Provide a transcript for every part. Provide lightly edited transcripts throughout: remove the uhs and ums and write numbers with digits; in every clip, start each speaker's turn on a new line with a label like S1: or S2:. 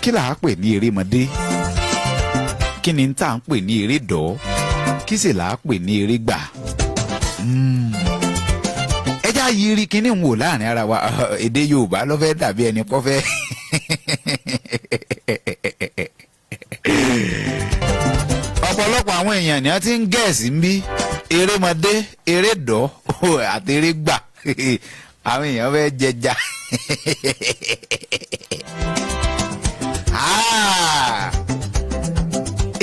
S1: Kí là á pè ní erémọdé? Kí ni tá à ń pè ní erédọ̀ọ́? Kí sì là á pè ní erégbà? Ẹ já yiri kínní ń wò láàrin ara wa. Èdè Yorùbá ló fẹ́ dàbí ẹni kọ́ fẹ́. Ọ̀pọ̀lọpọ̀ àwọn èèyàn ni wọ́n ti ń gẹ̀ẹ́sì ń bí erémọdé, erédọ̀ọ́ àti erégbà. Àwọn èèyàn fẹ́ jẹja. Ah!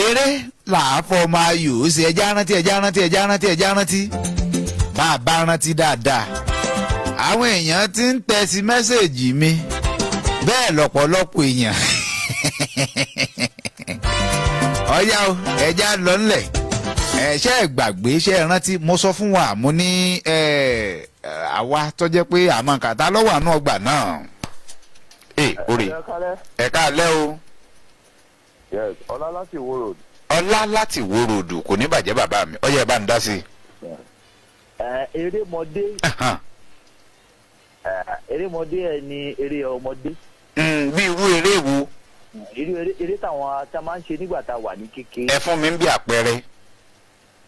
S1: Eré làá fọmọ ayò ó ṣe. Ẹja rántí, ẹja rántí, ẹja rántí, ẹja rántí. Bá a bá rántí dáadáa, àwọn èèyàn ti ń tẹ̀sí mẹ́sẹ̀gì mi bẹ́ẹ̀ lọ́pọ̀lọpọ̀ èèyàn. Ọ̀yá o, ẹja lọ ńlẹ̀. Ẹ ṣe é gbàgbé? Ṣe é rántí? Mo sọ fún wa, mo ní àwa tó jẹ́ pé àmọ́ kàtá lọ́wọ́ àánú ọgbà náà. Ẹ orí ẹ káalẹ́ o.
S2: Yes, Ọlá láti Ìwó Road.
S1: Ọlá láti Ìwó Road, kò ní bàjẹ́ bàbá mi. Ọyẹ, ẹ bá ń dá sí i.
S3: Erémọdé, erémọdé ẹ ní eré ọmọdé.
S1: Bí irú eré wo?
S3: Eré eré táwọn tá a máa ń ṣe nígbà tá a wà ní kékeré.
S1: Ẹ fún mi ń bí àpẹẹrẹ.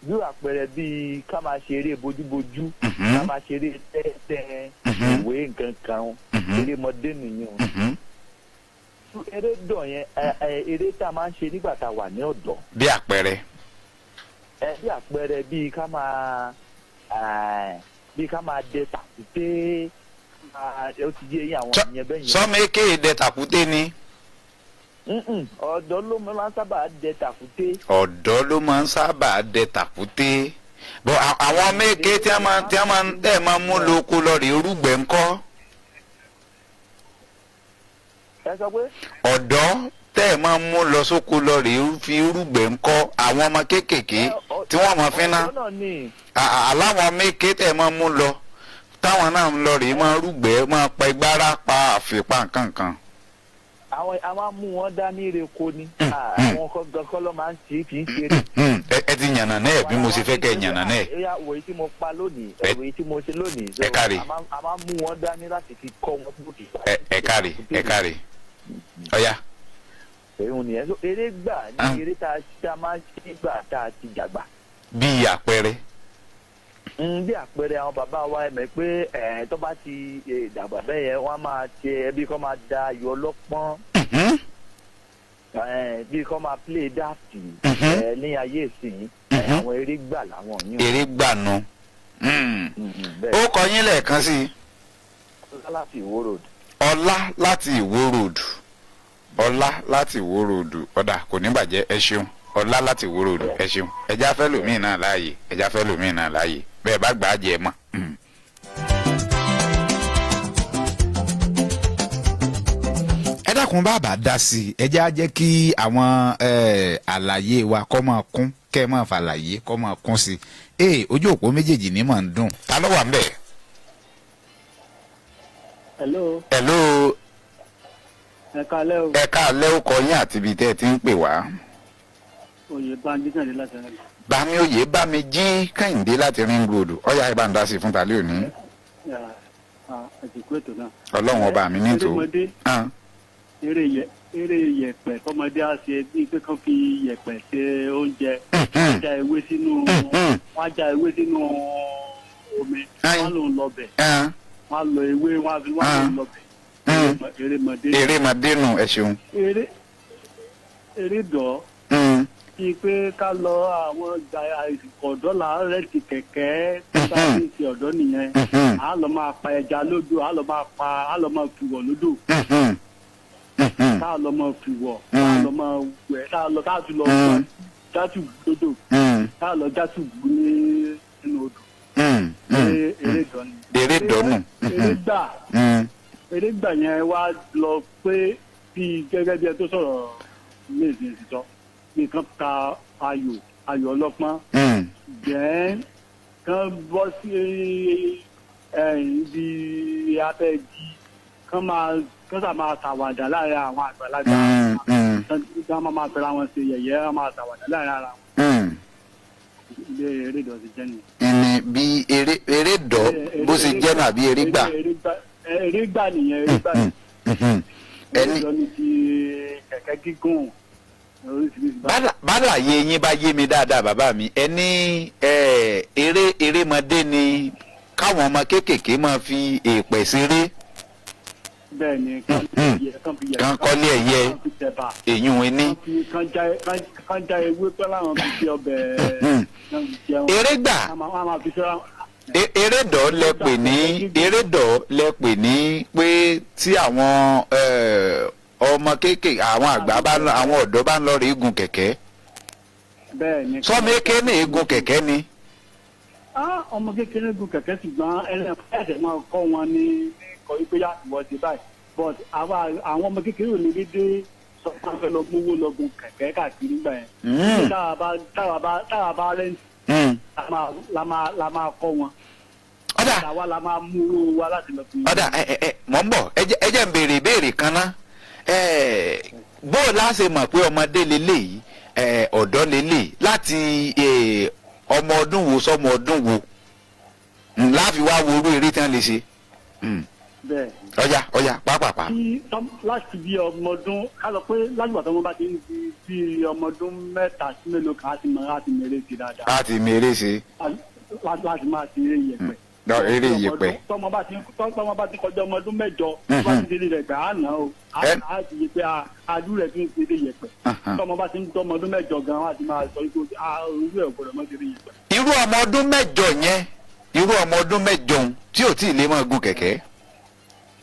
S3: Bí àpẹẹrẹ, bíi ká máa ṣe eré bójúbójú, ká máa ṣe eré tẹ́tẹ́, ìwé nǹkan kan, erémọdé nìyẹn o. Eré dọ̀ yẹn, ẹ ẹ eré tá a máa ń ṣe nígbà tá a wà ní ọ̀dọ́.
S1: Bí àpẹẹrẹ.
S3: Bí àpẹẹrẹ, bíi ká máa dẹ tàkúté, ó ti yé yín, àwọn ìyẹn bẹ́ẹ̀ yẹn.
S1: Sọmọ eke dẹ tàkúté ni?
S3: Ọ̀dọ́ ló máa ń sábà dẹ tàkúté.
S1: Ọ̀dọ́ ló máa ń sábà dẹ tàkúté bọ. Àwọn ọmọ eke tí a máa tẹ́ ẹ máa mú lóko lọ rèé rúgbẹ́ ńkọ́?
S3: Ẹ sọ pé?
S1: Ọ̀dọ́ tẹ́ ẹ máa mú lọ sóko lọ rèé fi rúgbẹ́ ńkọ́? Àwọn ọmọ kéékèèké tí wọ́n máa fi ná
S3: Ọ̀dọ́ náà ni.
S1: Aláwọn ọmọ eke tẹ́ ẹ máa mú lọ, táwọn náà ń lọ rèé máa rúgbẹ́, máa pa igbára, pa àfipá nǹkan kan.
S3: Àwọn a máa mú wọn dání reko ni. Àwọn gan kọ́ ló máa ń ṣe, kì í ṣeré.
S1: Ẹ ti yànnà náà bí mo ṣe fẹ́ kẹ́ ẹ yànnà náà.
S3: Ẹyà wòye tí mo pa lónìí, wòye tí mo ṣe lónìí. So,
S1: Ẹ káre.
S3: A máa mú wọn dání láti fi kọ́ wọn bó ti
S1: Ẹ káre, ẹ káre, ọ̀ya.
S3: Èyí nìyẹn. So eré gbà ní eré tá a máa ń ṣe nígbà tá a ti dàgbà.
S1: Bí àpẹẹrẹ.
S3: Bí àpẹẹrẹ, àwọn bàbá wa, ẹ mọ̀ pé ẹ̀ tó bá ti dàgbà bẹ́ẹ̀ yẹn, wọ́n á máa ṣe ẹbí kọ́ máa da ayò ọlọ́pọ́n, bí kọ́ máa play dáàtì ní ayé ìsìn. Àwọn eré gbà làwọn yìí.
S1: Eré gbànú.
S3: Bẹ́ẹ̀.
S1: Ó kọ yín lẹ́ẹ̀kan sí i.
S3: Ọlá láti Ìwó Road.
S1: Ọlá láti Ìwó Road, Ọlá láti Ìwó Road. Ọ̀dà, kò ní bàjẹ́, ẹ ṣeun. Ọlá láti Ìwó Road, ẹ ṣeun. Ẹja fẹ́ lòmíì náà láàyè, ẹja fẹ́ lòmíì náà láàyè. Bẹ́ẹ̀ bá gbà á jẹ mọ́. Ẹ dákun, bàbá dá sí i, ẹ jẹ́ á jẹ́ kí àwọn àlàyé wa kó máa kún, kẹ́ ẹ máa fàlàyé kó máa kún sí i. Ee, ojú òpó méjèèjì ní mò ń dùn. Ta ló wà ń bẹ̀?
S4: Hello.
S1: Hello.
S4: Ẹ káalẹ́ o.
S1: Ẹ káalẹ́. Ó kọ yín àti ibi tẹ́ ẹ ti ń pè wá.
S4: Oyè Bánjí Kẹ́hìndé láti rẹ̀.
S1: Bámi òye bámi jí Kẹ́hìndé láti Ring Road. Ọ̀yá, ẹ bá ń dá sí i fún tàlẹ́ òní.
S4: Àsìkò ètò náà.
S1: Ọlọ́run ọba mi ní tò.
S4: Erémọdé, eré yẹ̀pẹ̀ kọ́mọdé á ṣe, bíi pé kán fi yẹ̀pẹ̀ ṣe oúnjẹ. Wọ́n á já ewé sínú omi, wọ́n á lòun lọ bẹ̀, wọ́n á lọ ewé, wọ́n á fi wọ́n á lòun lọ bẹ̀. Erémọdé.
S1: Erémọdé nù, ẹ ṣeun.
S4: Eré dọ̀, bíi pé ká lọ àwọn ọ̀dọ́ là ń rent kẹ̀kẹ́ tó bá ti ń ṣe ọ̀dọ́ nìyẹn. A lọ máa pa ẹja lódò, a lọ máa pa, a lọ máa fìwọ̀ lódò, tá a lọ máa fìwọ̀, tá a lọ máa wẹ̀, tá a lọ tá a tún lọ wẹ̀ játù lódò, tá a lọ játù bù ní nínú odò. Eré dọ̀ ni.
S1: Eré dọ̀nù.
S4: Eré gbà, eré gbà yẹn wá lọ pé bíi gẹ́gẹ́ bí ẹ tó sọ̀rọ̀ ní ìsìn sọ, nìkan ta ayò ọlọ́pọ́n, jẹ́ kán bọ́ sí ibi abẹ́jì, kán máa kán sà máa ṣàwàdà láàrin àwọn àgbàlagbà, kán máa fẹ́ra wọn ṣe yẹ̀yẹ́, kán máa ṣàwàdà láàrin ara wọn. Ilé eré ìdọ̀tí jẹ́ nìyẹn.
S1: Ìní bí eré dọ̀ bó ṣe jẹ́ náà àbí eré gbà?
S4: Eré gbà nìyẹn, eré gbà nìyẹn.
S1: Ẹni
S4: eré ìdọ̀ ni ti Kẹ̀kẹ́ gígùn, oríṣiríṣi báyìí.
S1: Bálàyé yín bá yé mi dáadáa, bàbá mi, ẹ ní eré erémọdé ni káwọn ọmọ kéékèèké máa fi èèpẹ̀ ṣeré.
S4: Bẹ́ẹ̀ ni, kán fi yẹ, kán fi yẹ,
S1: Kán kọ́lé ẹ̀yẹ.
S4: Kán fi tẹ̀bà.
S1: Èyún ní.
S4: Kán fi kán já ewé pẹ́ láwọn fi ṣe ọbẹ̀, kán fi jẹun.
S1: Eré gbà.
S4: Wọ́n á máa fi ṣọ́ra.
S1: Erédọ̀ lẹ pè ní, erédọ̀ lẹ pè ní pé tí àwọn ọmọ kéékèèké, àwọn àgbà bá ń lọ, àwọn ọ̀dọ́ bá ń lọ rí gun kẹ̀kẹ́.
S4: Bẹ́ẹ̀ ni.
S1: Sọmọ eke ní gun kẹ̀kẹ́ ni.
S4: Ah, ọmọ kékeré gun kẹ̀kẹ́, ṣùgbọ́n ẹlẹ́sẹ̀ máa kọ́ wọn ní kọ́ wípé yá, ìwọ ti báyìí, but àwọn ọmọ kékeré ò ní dédé sọ pé wọ́n fẹ́ lọ mówó lọ gun kẹ̀kẹ́ káàkiri nígbà yẹn. Táwa bá rent, la máa kọ́ wọn.
S1: Ọ̀dà.
S4: Àwa la máa mú owó wa láti lọ fi.
S1: Ọ̀dà, ẹ ẹ ẹ mọ̀ ń bọ̀. Ẹ jẹ́ ń béèrè ìbéèrè kan ná. Bó o láṣẹ mọ̀ pé ọmọdé leléyìí, ọ̀dọ́ leléyìí, láti ọmọ ọdún wo sọmọ ọdún wo láfi wá wo irú eré tí wọ́n lè ṣe?
S4: Bẹ́ẹ̀.
S1: Ọ̀yà, ọ̀yà, pápápá.
S4: Láti bí ọmọ ọdún, ká lọ pé látìgbà tó wọn bá ti ń di bí ọmọ ọdún 3 sí mélòó kan, á ti mọ láti mèrè sí dáadáa.
S1: Láti mèrè ṣe.
S4: Láti máa ṣe eré yẹ̀pẹ̀.
S1: Lọ, eré yẹ̀pẹ̀.
S4: Tọmọ bá ti kọjá ọmọ ọdún 8, tó bá ti ṣe eré yẹ̀pẹ̀, á nà ó. Á ti yẹ pé adú rẹ̀ tún ṣe eré yẹ̀pẹ̀. Tọmọ bá ti ń tọmọ ọdún 8 gan, á ti máa sọ wípé irú ẹ̀ gbọ́dọ̀ mọ́ ṣe eré yẹ̀pẹ̀.
S1: Irú ọmọ ọdún 8 yẹn, irú ọmọ ọdún 8 òun tí ò tí ì lè máa gun kẹ̀kẹ́,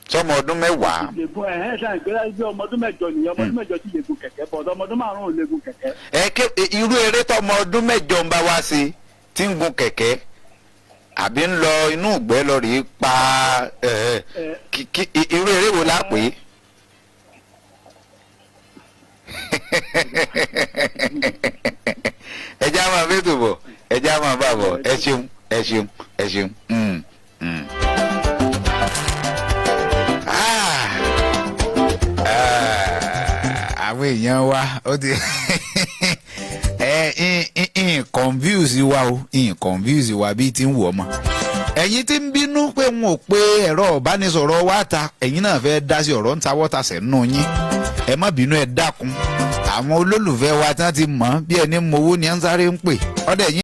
S1: sọmọ ọdún 10.
S4: Lè gun ẹ̀hẹ́n ṣáà ìgbéra bí ọmọ ọdún 8 nìyẹn. Ọmọ ọdún 8 ti lè gun kẹ̀kẹ́, but ọmọ ọdún 5 ò lè gun kẹ̀kẹ́.
S1: Ẹ ké irú eré tọmọ ọdún 8 ń bá wá sí tí ń gun kẹ̀kẹ́ àbí ń lọ inú ìgbẹ́ lọ rèé pa ẹ, irú eré wo la pè é? Ẹ já máa fẹ́ tó bọ̀, ẹ já máa bá bọ̀. Ẹ ṣeun, ẹ ṣeun, ẹ ṣeun. Ah! Ah, àwọn èèyàn wa ó ti ẹ ń confuse wa o, ń confuse wa bíi ti ń wọ̀ ọmọ. Ẹ̀yin tí ń bínú pé n ò pé ẹ̀rọ ìbánisọ̀rọ̀ wa ta, ẹ̀yin náà fẹ́ dá sí ọ̀rọ̀ ń ta wọ́ta sẹ́nu yín. Ẹ má bínú, ẹ dákun. Àwọn olólùfẹ́ wa tí wọ́n ti mọ̀ bí ẹni mowó ni ẹ ń sáré ń pè ọ̀dẹ̀ yín.